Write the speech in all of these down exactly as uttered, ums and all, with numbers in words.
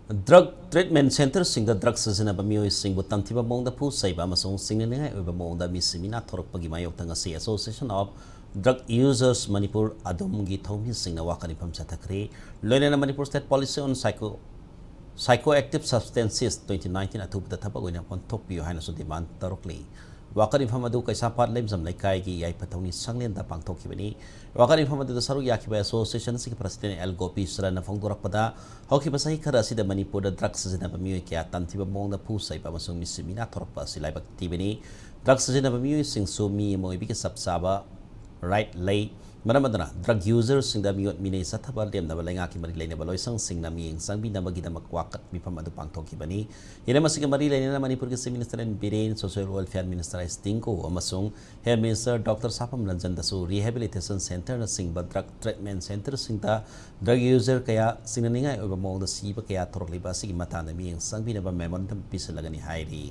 Drug treatment centreꯁꯤꯡꯗ drug ꯁꯤꯖꯤꯟꯅꯕ ꯃꯤꯑꯣꯏꯁꯤꯡꯕꯨ ꯇꯝꯊꯤꯕ ꯃꯑꯣꯡꯗ ꯐꯨ ꯆꯩꯕ ꯑꯃꯁꯨꯡ ꯆꯤꯡꯅꯅꯤꯡꯉꯥꯏ ꯑꯣꯏꯕ ꯃꯑꯣꯡꯗ ꯃꯤꯁꯤ ꯃꯤꯅꯥ ꯊꯣꯔꯛꯄꯒꯤ ꯃꯥꯌꯣꯛꯇ ꯉꯁꯤ Association of Drug Users Manipur, ꯑꯗꯨꯝꯒꯤ ꯊꯧꯃꯤꯁꯤꯡꯅ ꯋꯥꯀꯠ ꯃꯤꯐꯝ ꯆꯠꯊꯈ꯭ꯔꯦ꯫ ꯂꯣꯏꯅꯅ Manipur State Policy on Psycho Psychoactive Substances twenty nineteen ꯑꯊꯨꯕꯗ ꯊꯕꯛ ꯑꯣꯏꯅ ꯑꯣꯟꯊꯣꯛꯄꯤꯌꯨ ꯍꯥꯏꯅꯁꯨ demand ꯇꯧꯔꯛꯂꯤ꯫ ꯋꯥꯀꯠ ꯃꯤꯐꯝ ꯑꯗꯨ ꯀꯩꯁꯥꯝꯄꯥꯠ ꯂꯩꯃꯖꯝ ꯂꯩꯀꯥꯏꯒꯤ ꯌꯥꯏꯐ ꯊꯧꯅꯤ ꯁꯪꯂꯦꯟꯗ ꯄꯥꯡꯊꯣꯛꯈꯤꯕꯅꯤ꯫ ꯋꯥꯀꯠ ꯃꯤꯐꯝ ꯑꯗꯨꯗ ꯁꯔꯨꯛ ꯌꯥꯈꯤꯕ association ꯑꯁꯤꯒꯤ president ꯑꯦꯜ ꯒꯣꯄꯤꯁꯔꯟꯅ ꯐꯣꯡꯗꯣꯔꯛꯄꯗ, ꯍꯧꯈꯤꯕ ꯆꯍꯤ ꯈꯔ ꯑꯁꯤꯗ ꯃꯅꯤꯄꯨꯔꯗ drug ꯁꯤꯖꯤꯟꯅꯕ ꯃꯤꯑꯣꯏ ꯀꯌꯥ ꯇꯝꯊꯤꯕ ꯃꯑꯣꯡꯗ ꯐꯨ ꯆꯩꯕ ꯑꯃꯁꯨꯡ ꯃꯤꯁꯤ ꯃꯤꯅꯥ ꯊꯣꯔꯛꯄ ꯑꯁꯤ ꯂꯥꯏꯕꯛ ꯊꯤꯕꯅꯤ꯫ Drug ꯁꯤꯖꯤꯟꯅꯕ ꯃꯤꯑꯣꯏꯁꯤꯡꯁꯨ ꯃꯤ ꯑꯃ ꯑꯣꯏꯕꯒꯤ ꯆꯞ ꯆꯥꯕ right ꯂꯩ꯫ ꯃꯔꯝ ꯑꯗꯨꯅ drug userꯁꯤꯡꯗ ꯃꯤꯑꯣꯠ ꯃꯤꯅꯩ ꯆꯠꯊꯕ ꯂꯦꯞꯅꯕ ꯂꯩꯉꯥꯛꯀꯤ ꯃꯔꯤ ꯂꯩꯅꯕ ꯂꯣꯏꯁꯪꯁꯤꯡꯅ ꯃꯤꯠꯌꯦꯡ ꯆꯪꯕꯤꯅꯕꯒꯤꯗꯃꯛ ꯋꯥꯀꯠ ꯃꯤꯐꯝ ꯑꯗꯨ ꯄꯥꯡꯊꯣꯛꯈꯤꯕꯅꯤ꯫ ꯍꯤꯔꯝ ꯑꯁꯤꯒ ꯃꯔꯤ ꯂꯩꯅꯅ ꯃꯅꯤꯄꯨꯔꯒꯤ Chief Minister N Biren, Social Welfare Minister S Tingko ꯑꯃꯁꯨꯡ Health Minister ꯗꯣꯛꯇꯔ ꯁꯥꯐꯝ ꯔꯟꯖꯟꯗꯁꯨ rehabilitation centreꯅꯆꯤꯡꯕ drug treatment centreꯁꯤꯡꯗ drug user ꯀꯌꯥ ꯆꯤꯡꯅꯅꯤꯡꯉꯥꯏ ꯑꯣꯏꯕ ꯃꯑꯣꯡꯗ ꯁꯤꯕ ꯀꯌꯥ ꯊꯣꯔꯛꯂꯤꯕ ꯑꯁꯤꯒꯤ ꯃꯇꯥꯡꯗ ꯃꯤꯠꯌꯦꯡ ꯆꯪꯕꯤꯅꯕ memorandum ꯄꯤꯁꯤꯜꯂꯒꯅꯤ ꯍꯥꯏꯔꯤ꯫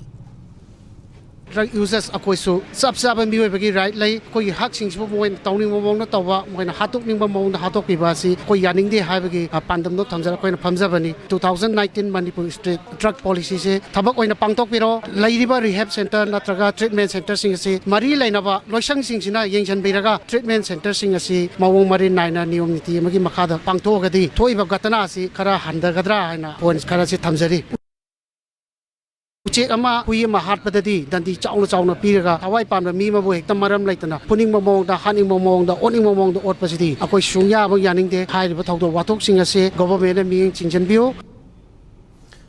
Drug users ꯑꯩꯈꯣꯏꯁꯨ ꯆꯞ ꯆꯥꯕ ꯃꯤꯑꯣꯏꯕꯒꯤ right ꯂꯩ꯫ ꯑꯩꯈꯣꯏꯒꯤ ꯍꯛꯁꯤꯡꯁꯤꯕꯨ ꯃꯣꯏꯅ ꯇꯧꯅꯤꯡꯕ ꯃꯑꯣꯡꯗ ꯇꯧꯕ, ꯃꯣꯏꯅ ꯍꯥꯠꯇꯣꯛꯅꯤꯡꯕ ꯃꯑꯣꯡꯗ ꯍꯥꯠꯇꯣꯛꯄꯤꯕ ꯑꯁꯤ ꯑꯩꯈꯣꯏ ꯌꯥꯅꯤꯡꯗꯦ ꯍꯥꯏꯕꯒꯤ, ꯑ, ꯄꯥꯟꯗꯝꯗꯣ ꯊꯝꯖꯔꯒ ꯑꯩꯈꯣꯏꯅ ꯐꯝꯖꯕꯅꯤ꯫ Two thousand nineteen Manipur State Drug Policyꯁꯦ ꯊꯕꯛ ꯑꯣꯏꯅ ꯄꯥꯡꯊꯣꯛꯄꯤꯔꯣ꯫ ꯂꯩꯔꯤꯕ rehab centre ꯅꯠꯇ꯭ꯔꯒ treatment centreꯁꯤꯡ ꯑꯁꯤ ꯃꯔꯤ ꯂꯩꯅꯕ ꯂꯣꯏꯁꯪꯁꯤꯡꯁꯤꯅ ꯌꯦꯡꯁꯤꯟꯕꯤꯔꯒ treatment centreꯁꯤꯡ ꯑꯁꯤ ꯃꯑꯣꯡ ꯃꯔꯤꯜ ꯅꯥꯏꯅ ꯅꯤꯌꯣꯝ ꯅꯤꯇꯤ ꯑꯃꯒꯤ ꯃꯈꯥꯗ ꯄꯥꯡꯊꯣꯛꯑꯒꯗꯤ ꯊꯣꯛꯏꯕ ꯘꯇꯅꯥ ꯑꯁꯤ ꯈꯔ ꯍꯟꯊꯒꯗ꯭ꯔꯥ ꯍꯥꯏꯅ point ꯈꯔꯁꯤ ꯊꯝꯖꯔꯤ꯫ ꯎꯆꯦꯛ ꯑꯃ, ꯍꯨꯏ ꯑꯃ ꯍꯥꯠꯄꯗꯗꯤ ꯗꯟꯗꯤ ꯆꯥꯎꯅ ꯆꯥꯎꯅ ꯄꯤꯔꯒ ꯊꯋꯥꯏ ꯄꯥꯟꯕ ꯃꯤ ꯑꯃꯕꯨ ꯍꯦꯛꯇ ꯃꯔꯝ ꯂꯩꯇꯅ ꯐꯨꯅꯤꯡꯕ ꯃꯑꯣꯡꯗ, ꯍꯥꯠꯅꯤꯡꯕ ꯃꯑꯣꯡꯗ, ꯑꯣꯠꯅꯤꯡꯕ ꯃꯑꯣꯡꯗ ꯑꯣꯠꯄꯁꯤꯗꯤ ꯑꯩꯈꯣꯏ ꯁꯨꯡꯌꯥꯃꯛ ꯌꯥꯅꯤꯡꯗꯦ꯫ ꯍꯥꯏꯔꯤꯕ ꯊꯧꯗꯣꯛ ꯋꯥꯊꯣꯛꯁꯤꯡ ꯑꯁꯤ governmentꯅ ꯃꯤꯠꯌꯦꯡ ꯆꯤꯡꯁꯤꯟꯕꯤꯌꯨ꯫